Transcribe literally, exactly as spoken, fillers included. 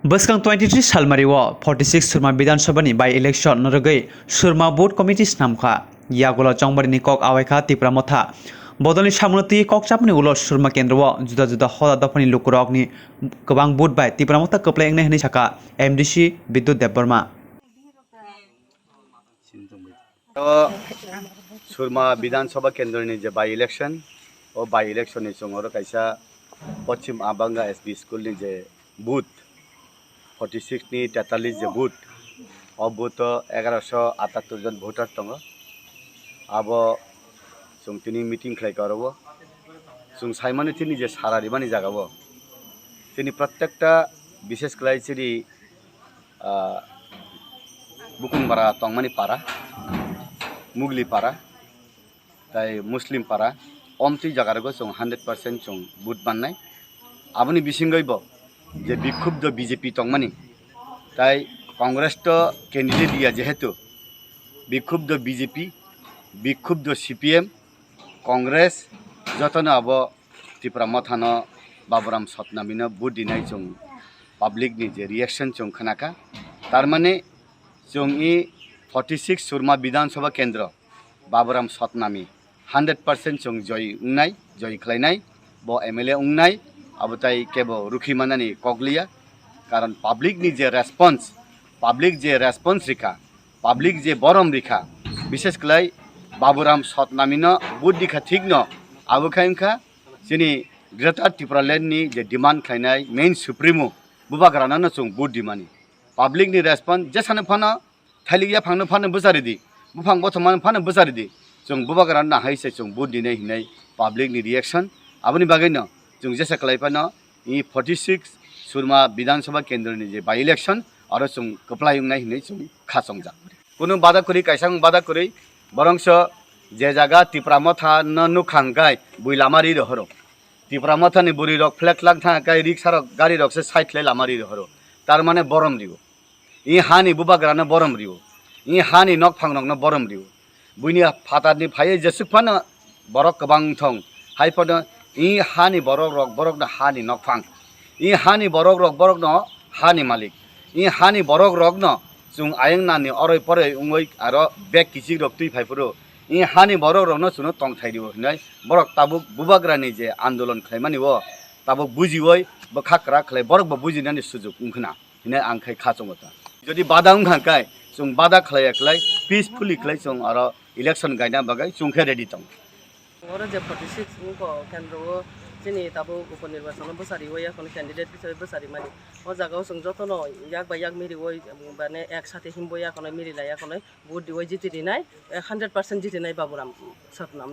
Bwskang twenty three salmari o forty six Surma Bidhan Sabha ni by election no rwgwi Surma Booth Committee snam kha. Yagulo chongmari ni kok awai kha Tipra Motha. Bodol ni samung no twi kok chapmani ulo Surma Kendro o juda juda hoda dopha ni lukurok ni kwbang vote bai Tipra Motha kwplai wngnai hwnwi sakha M D C Bidyut Debbarma. O Surma Bidhan Sabha Kendro ni je by election, o by election ni chwng oro kaisa Poschim Abanga S B school ni je booth forty six ni tetallis je booth, o booth o egaroso atattor jon voter tongo. Abo chwng tini meeting khlai kha oro o. Chwng saimani tini je sara rimani jaga o, tini prottekta bishesh khlai chini ah, Bukungbara tongmani para, Mugli para, tai Muslim para, omtwi jaga rwgo chwng hundred percent chwng vote mannai. Aboni bisingoi bo je bikhubdo B J P tongmani, tai Congress to candidate ya jehetu, bikhubdo B J P, bikhubdo C P M, Congress, jotono abo Tipra Mothano Baburam Satnamino vote dinai chwng public ni je reaction chwng khnakha. Tar mane chwng i forty six Surma Bidhan Sabha Kendro Baburam Satnami hundred percent chwng joy wngnai, joy khlainai, bo M L A wngnai, abo tai kebo rukhi manani kokliya. Karon public ni je response, public je response rikha, public je borom rikha, bishesh khlai Baburam Satnamino vote dikha thikno, abo khai wngkha chini Greater Tipraland ni je demand khlainai main supremo, bubagrano no chwng vote dimani. Public ni response jesano phano thailik yaphangno phano bwchari di, buphang bothomano phano bwchari di, chwng bubagrano nahai se chwng vote dinai hinai public ni reaction. Aboni bagwi no chwng jesa khlai phano i forty six Surma Bidhan Sabha Kendro ni je by election, aro chwng kwplai wngnai hinwi chwng kha chongjak. Kunu bada kwrwi, kaisa wng bada kwrwi, borongso je jaga Tipra Motha no nukha hwnkhe bui lama ri rohoro. Tipra Motha ni bwrwi rok flag lang thang khe riksha rok, gari rok se side khlai lama ri rohoro. Tar mane borom rio. I hani bubagrano borom rio. I hani nokphang rokno borom rio. Buini phatar ni phaiwi jesuk phano borok kwbang thong. Hai phano i hani borok rok borokno hani nokphang. I hani borok rok borokno hani malik. I hani borok rokno chwng ayang nani oroi poroi wngoi aro bag kichik rok twi phai phuru. I hani borok rokno chwngno tongthai rio hinai borok tabuk bubagrani je andolon khlaimani o tabuk bujioi bwkha kwrak khlai borok bo bujinani sujuk wngkhna. Hinai ang khai kha chongo ta. Jodi bada wngkha khe, chwng bada khlaiya khlai, peacefully khlai chwng aro election gaina bagwi chwng khe ready tong. Oro je forty six wngkha kendro o chini tabuk upo nirbachono bwchariwi yakhwno candidate hisabe bwcharimani. O jaga o chwng jotono yak bai yak miriwi, mane ek sathe himbo yakhwno mirilai yakhwno vote diwi jiti rinai, hundred percent jiti nai Baburam Satnami.